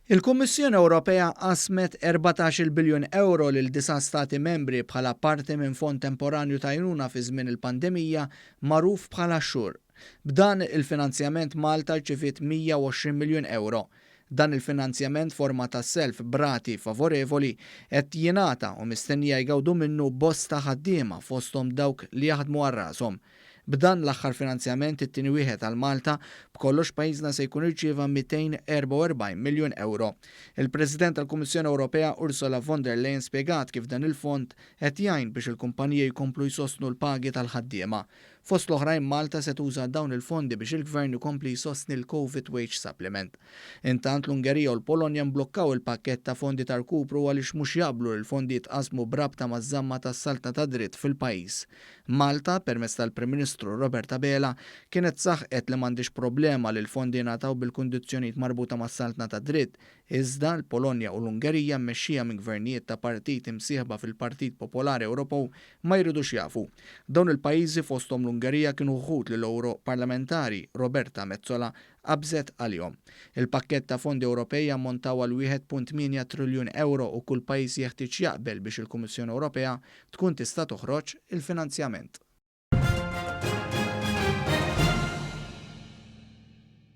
Il-Kummissjoni Ewropea qasmet 14-il biljun ewro lil disa' stati membri bħala parti minn fond temporanju ta' għajnuna fi żmien il-pandemija magħruf bħala SURE. B'dan il-finanzjament Malta rċiviet 120 miljun ewro. Dan il-finanzjament forma ta' self b'rati favorevoli qed jingħata u mistennija jgawdu minnu bosta ħaddiema fosthom dawk li jaħdmu għal rashom. B'dan l-aħħar finanzjament, it-tieni wieħed għal Malta, b'kollox pajjiżna se jkun irċieva 244 miljun ewro. Il-President tal-Kummissjoni Ewropea Ursula von der Leyen spjegat kif dan il-fond qed jgħin biex il-kumpaniji jkomplu jsostnu l-pagi tal-ħaddiema. Fost l-oħrajn Malta se tuża dawn il-fondi biex il-Gvern ikompli jsostni l-Covid Wage Supplement. Intant l-Ungerija u l-Polonja mblokkaw il-pakkett ta' fondi ta' rkupru għaliex mhux jaqblu li l-fondi jitqasmu b'rabta maż-żamma tas-saltna tad-dritt fil-pajjiż. Malta, permezz tal-Prim Ministru Robert Abela, kienet saħqet li m'għandhiex problema li l-fondi jingħataw bil-kundizzjonijiet marbuta mas-saltna tad-dritt, iżda l-Polonja u l-Ungerija mmexxija minn gvernijiet ta' partiti msieħba fil-Partit Popolari Ewropew ma jridux jafu. Dawn il-pajjiżi fosthom l-Ungerija kienu wħud li l-Ewro Parlamentari Roberta Metsola qabżet għalihom. Il-pakkett ta' fondi Ewropej jammontaw għal 1.8 triljun ewro u kull pajjiż jeħtieġ jaqbel biex il-Kummissjoni Ewropea tkun tista' toħroġ il-finanzjament.